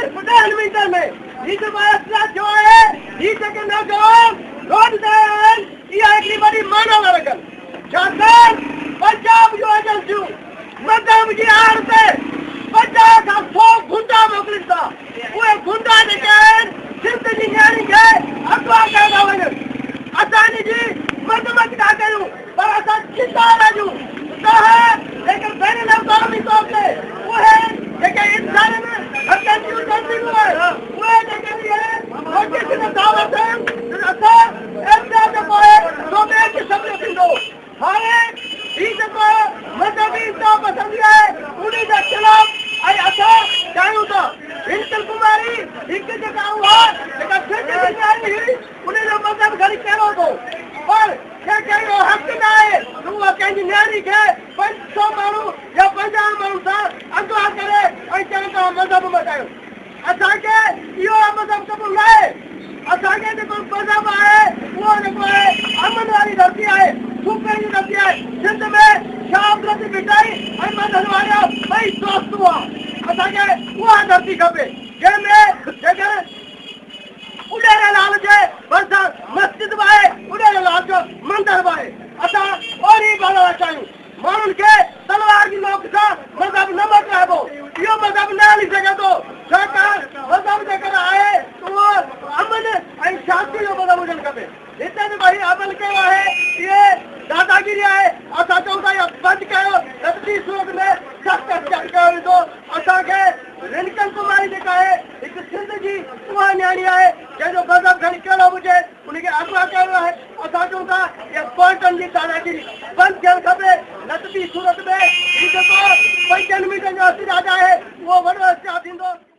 صرف 10 منٽن ۾ هي جيڪو احتجاج ٿيو آهي، هي جيڪي نوجوان روڊ تي آيا آهن، اها هڪڙي وڏي معنيٰ ٿا رکن. ڇاڪاڻ پنجاب جون ايجنسيون مذهب جي آڙ تي 50 کان 100 گنڊا موڪلين ٿا. اهي گنڊا جيڪي آهن سنڌ جي نياڻين کي اغوا ڪري ٿا وڃن. اسان ان جي مذمت ٿا ڪيون پر اسان چنتا لاڳيون ته جيڪي بين الاقوامي طور تي اهي جيڪي انسانن حقن جون تنظيمون آهن اهي جيڪي به نوٽيس نٿا وٺن ته اسان احتجاج جيڪو آهي سو ٻئي قسم جو ٿيندو. هاڻي هي جيڪو مذهبي انتها پسندي آهي ان جي خلاف ۽ اسان چاهيون ٿا رنڪل ڪماري هڪ جيڪا اها جيڪا سنڌ جي نياڻي هئي ان جو مذهب کڻي ڪهڙو به هو پر ڪنهن کي اهو حق نه آهي ته اها ڪنهن جي نياڻي کي 500 ماڻهو يا 50 ماڻهن سان اغوا ڪري ۽ چون ته مذهب مٽايو. اسان کي اهو مذهب قبول نه آهي. اسان کي جيڪو مذهب آهي اهو جيڪو آهي امن واري ڌرتي آهي، صوفين جي ڌرتي آهي. سنڌ ۾ شاهه عبداللطيف ڀٽائي ۽ مدن واريا ٻئي دوست هئا. اسان کي اها ڌرتي کپي جنهن ۾ جيڪر اڏيري لال جي ڀرسان مسجد به آهي، اڏيري لال جو مندر به آهي. اسان اهڙي بڻائڻ چاهيون. ماڻهن کي تلوار جي نوڪ سان مذهب نه مٽرائبو. اهو مذهب نه هلي سگهي ٿو، ڇاڪاڻ مذهب جيڪڏهن آهي ته اهو امن ۽ شانتي جو مذهب هجڻ کپي. هتي جيڪو هي عمل ڪيو آهي، اهي داداگيري آهي. اسان چئون ٿا اهو بند ڪيو، نه ته ٻي صورت ۾ سخت احتجاج ڪيو ويندو. اسان کي رنڪل ڪماري جيڪا آهي، هڪ سنڌ جي اها نياڻي آهي، جنهن جو مذهب کڻي ڪهڙو به هجي، ان کي اغوا ڪيو ويو آهي. اسان چئون ٿا اها ڪورٽن جي داداگيري بند ٿيڻ کپي، نه ته ٻي صورت ۾ هي جيڪو 5 منٽن جو احتجاج آهي، اهو وڏو احتجاج ٿيندو.